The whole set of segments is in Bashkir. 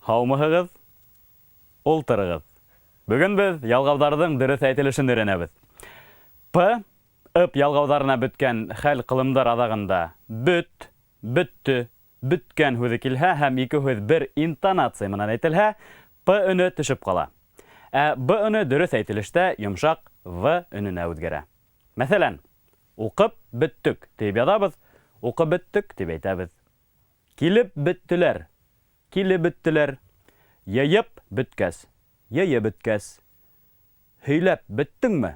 Һаумыһығыҙ? Ултырығыҙ. Бөгөн беҙ ялғауҙарҙың дөрөҫ әйтелешен өйрәнәбеҙ. П, ып ялғауҙарына бөткән хәл ҡылымдар аҙағында бөт, бөттө, бөткән һүҙе килһә һәм ике һүҙ бер интонация менән әйтелһә, П өнө төшөп ҡала. Ә Б өнө дөрөҫ әйтелештә йомшаҡ В өнөнә үҙгәрә. Мәҫәлән, уҡып бөттөк тиеп яҙабыҙ, уҡып бөттөк тип әйтәбеҙ. Килеп бөттөләр, килеп бөттөләр. Йыйып бөткәс, йыйып бөткәс. Һөйләп бөттөңмө?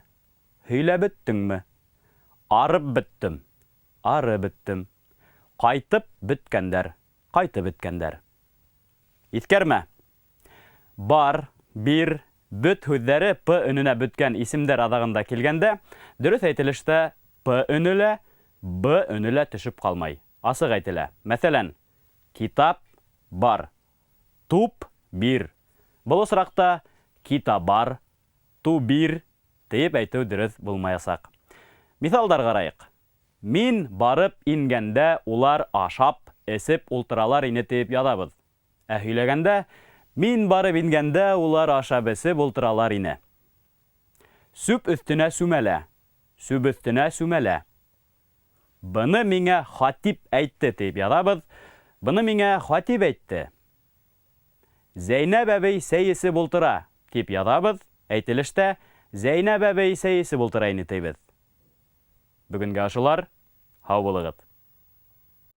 Һөйләп бөттөңмө? Арып бөттөм, арып бөттөм. Ҡайтып бөткәндәр, ҡайтып бөткәндәр. Иҫкәрмә! Бар, бир, бөт һүҙҙәре п өнөнә бөткән исемдәр аҙағында килгәндә, дөрөҫ әйтелештә п өнө лә, б өнө лә төшөп ҡалмай, асыҡ әйтелә. Мәҫәлән, китап бар, туп бир. Был осрақта китабар, тубир тиеп әйтеү дөрөҫ булмаясаҡ. Миҫалдар ҡарайыҡ. Мин барып ингәндә улар ашап, эсеп ултыралар ине тиеп яҙабыҙ. Ә һөйләгәндә, Мин барып ингәндә улар ашап-эсеп ултыралар ине. Сүп өҫтөнә сүмәлә. Сүп өҫтөнә сүмәлә. Быны миңә Хатип әйтте тиеп яҙабыҙ. Быны миңә Хатип әйтте. Зәйнәб әбей сәй эсеп ултыра, тип яҙабыҙ, әйтелештә Зәйнәб әбей сәй эсеп ултыра ине тибеҙ. Бөгөнгә ошолар, һау булығыҙ.